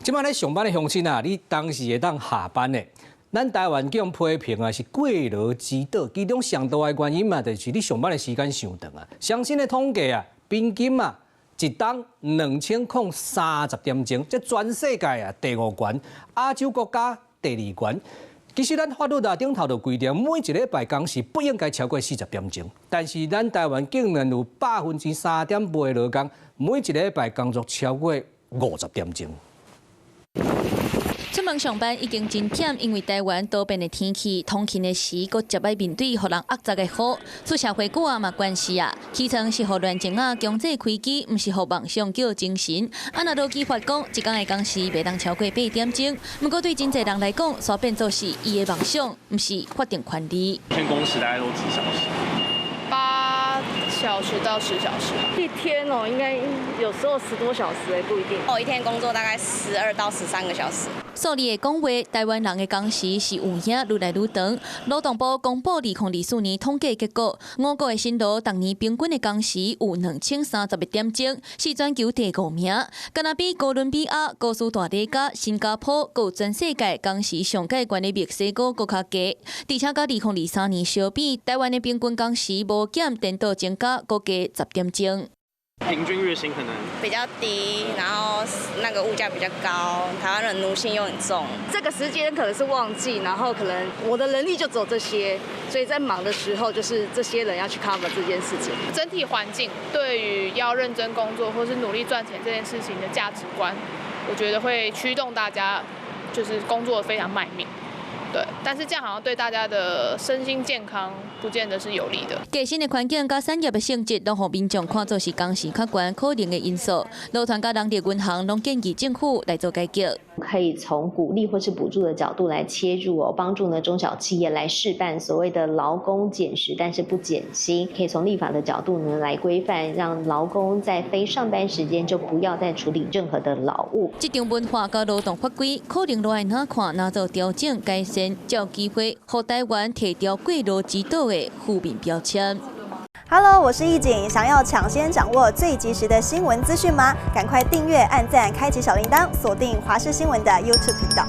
這擺咧上班的鄉親啊，你當時會當下班的。咱台灣予人批評啊，是過勞之島，其中上大的原因嘛，就是你上班的時間傷長啊。上新的統計啊，平均啊，一冬2030點鐘，這全世界啊第五懸，亞洲國家第二懸。其實咱法律啊頂頭就規定，每一禮拜工時不應該超過40點鐘，但是咱台灣竟然有3.8%的勞工，每一禮拜工作超過50點鐘。出門上班已經真忝，因為台灣多變的天氣，通勤的時閣接愛面對予人壓榨的雨。出社會久啊嘛關係啊，起床是予亂情仔強制開機，毋是予夢想叫精神。啊，若勞基法講，一工的工時袂當超過8點鐘。毋過對真濟人來講，煞變做是伊的夢想，毋是法定權利。天工時大概都幾小時？ 8小時到10小時。一天哦，應該有時候10多小時也不一定。我一天工作大概12到13個小時。數字會講話，台灣人的工時是有影愈來愈長。勞動部公布2024年統計結果，五國的辛勞逐年平均的工時有2031點鐘，是全球第五名。敢若比哥倫比亞、哥斯達黎加、新加坡，閣有全世界工時上蓋懸的墨西哥閣較低。而且佮2023年相比，台灣的平均工時無減，顛倒增加，閣加10點鐘。平均月薪可能比較低，然後那個物價比較高，台灣人奴性又很重。這個時間可能是旺季，然後可能我的能力就只有這些，所以在忙的時候，就是這些人要去 cover 這件事情。整體環境對於要認真工作或是努力賺錢這件事情的價值觀，我覺得會驅動大家就是工作非常賣命。對，但是這樣好像對大家的身心健康不見得是有利的。低薪的環境佮產業的性質，攏予民眾看作是工時較懸可能的因素。勞團佮人力銀行攏建議政府來做改革。可以從鼓勵或是補助的角度來切入哦，幫助呢中小企業來試辦所謂的勞工減時，但是不減薪。可以從立法的角度呢來規範，讓勞工在非上班時間就不要再處理任何的勞務。職場文化佮勞動法規可能愛按怎看，怎做調整改善，才有機會予台灣褪掉過勞之島的負面標籤。 Hello，我是易景，想要搶先掌握最及時的新聞資訊嗎？趕快訂閱、按讚、開啟小鈴鐺，鎖定華視新聞的 YouTube 頻道。